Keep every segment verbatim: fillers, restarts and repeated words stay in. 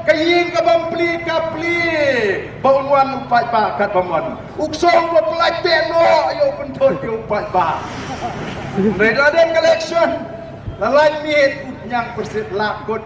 Ka ïing ka bym plie ka plie ba un wan u paidbah kat bym wan. U ksoh u ba pynlait teh noh ïa u pynthut ïa u paidbah. Hynrei la dang ka election, la lait miet u tñiang pyrsit la kut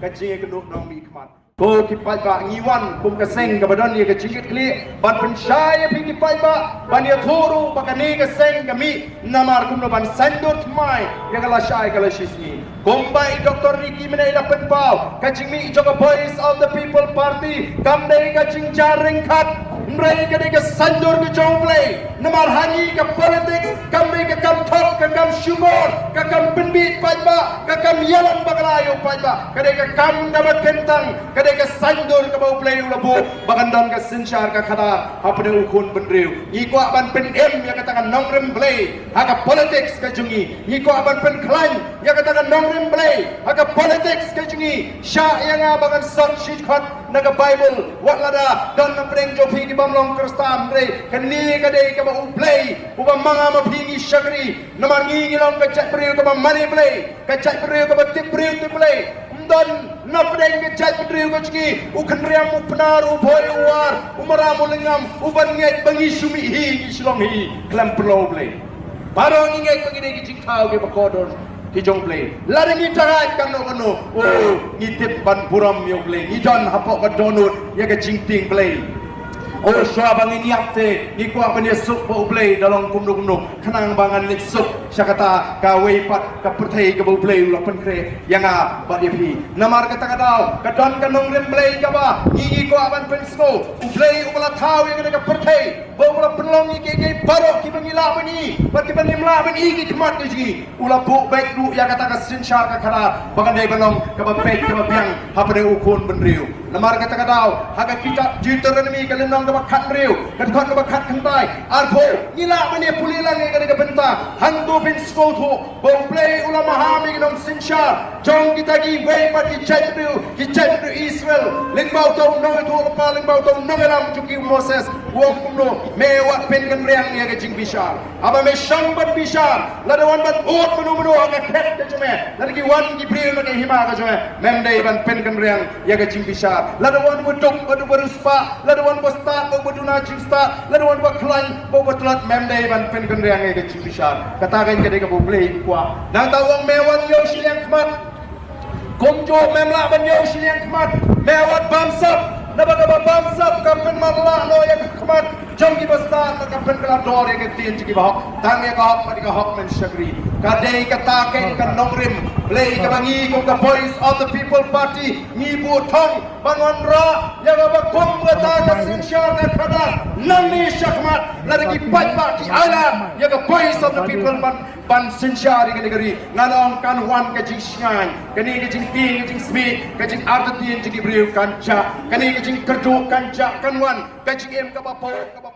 ka jingïakynduh nongmihkhmat. Ko ki paidbah, ngi wan kum ka seng kaba don ïa ka jingkitkhlieh ban pynshai ïa phi ki paidbah ban ïathuh ruh ba kane ka seng ka mih namar kumno ban saiñdur thymmai ïa ka lashai ka lashisngi. Kumba i Doctor Ricky mynne i la pynpaw, ka jingmih jong ka Voice of the People Party kam dei ka jingjia ryngkat, hynrei ka dei ka saiñdur ka jong U Blei. Namar ha ngi ka politics kam dei ka kam thok, ka kam shukor, ka kam pynbiej paidbah, ka kam ïalam bakla ïa u paidbah. Ka dei ka kam kaba kyntang, ka dei ka saiñdur kaba U Blei u la buh ba kan don ka synshar ka khadar hapdeng u khun bynriew. Ngi kwah ban pynim ïa kata ka nongrim Blei ha ka politics ka jong ngi. Ngi kwah ban pynkhlaiñ ïa kata ka nongrim Blei ha ka politics ka jong ngi. Shah ïa nga ba ngan sot shi dkhot na ka Baibl, wat lada don na pdeng jong phi ki bym long Khristan, hynrei kane ka dei kaba U Blei uba manga ma phi ngi shakri. Namar ngi ngi long ka jaitbynriew kaba mane Blei, ka jaitbynriew kaba tip briew tip Blei. Ym don na pdeng ka jaitbynriew ka jong ngi u khynriam, u pnar, u bhoi, u war, u maram, u lyngngam uban ngeit ba ngi shu mih hi, ngi shu long hi khlem pynlong U Blei. Baroh ngi ngeit ba ngi dei ki jingthaw kiba kordor ki jong U Blei. Lada ngi tharai kano kano, o, ngi tip ban burom ïa U Blei, ngi don hapoh ka dohnud ïa ka jingtieng Blei. O, shuwa ba ngin ïap te ngi kwah ban ïasuk bad U Blei da long kumno kumno, khnang ba ngan leit suk sha kata kawei pat ka pyrthei kaba U Blei u la pynkhreh ïa nga bad ïa phi. Namar kata ka daw ka don ka nongrim Blei kaba ngi, ngi kwah ban pynsngew. U Blei uba la thaw ïa kane ka pyrthei, ba uba la pynlong ïa kiei kiei baroh kiba ngi lah ban i bad kiba ngim lah ban i ki khmat ka jong ngi, u la buh beit ruh ïa kata ka synshar ka khadar ba kan dei ban long kaba peit kaba biang hapdeng u khun bynriew. Namar kata ka daw ha ka kitab Deuteronomi ka lynnong kaba khathynriew, ka dkhot kaba khatkhyndai, arphew, ngi lah ban ïa pule lang ïa kane ka bynta. Hangto phin sngewthuh ba U Blei u la maham ïa ki nongsynshar jong kita kiwei pat ki jaitbynriew, ki jaitbynriew Israel. Lyngba uta u nongïathuhlypa, lyngba uta u nongïalam jong ki, u Moses, u ong kumno: Me wat pynkynriang ïa ka jingbishar. Haba me shong ban bishar, lada wan ban ud mano mano ha ka khet ka jong me, lada ki wan ki briew na ka hima ka jong me, mem dei ban pynkynriang ïa ka jingbishar. Lada wan uba duk bad uba riewspah, lada wan uba stad bad uba duna jingstad, lada wan uba khlaiñ bad uba tlot, mem dei ban pynkynriang ïa ka jingbishar. Kata ka dei kaba U Blei u kwah. Nangta u ong: Me wat ïoh shiliang khmat. Kumjuh mem lah ban ïoh shiliang khmat, me wat bamsap, naba kaba bamsap ka pynmatlah noh ïa ka khmat jong kiba stad, bad ka pynkylla dor ïa ka ktien jong kiba hok. Tang ïa ka hok bad ïa ka hok men shakri. Ka dei kata ka nongrim Blei kaba ngi kum ka Voice of the People Party ngi buh thong ban wanrah ïa kaba kum kata ka synshar ka khadar nangne shakhmat. Lada ki paidbah ki ailad ïa ka Voice of the People ban ban synshar ïa kane ka ri, ngan ong kan wan ka jingshngaiñ. Kane ka jingtieng, ka jingsmit, ka jingartatien jong ki briew kan jah. Kane ka jingkyrduh kan jah, kan wan ka jingim kaba paw, kaba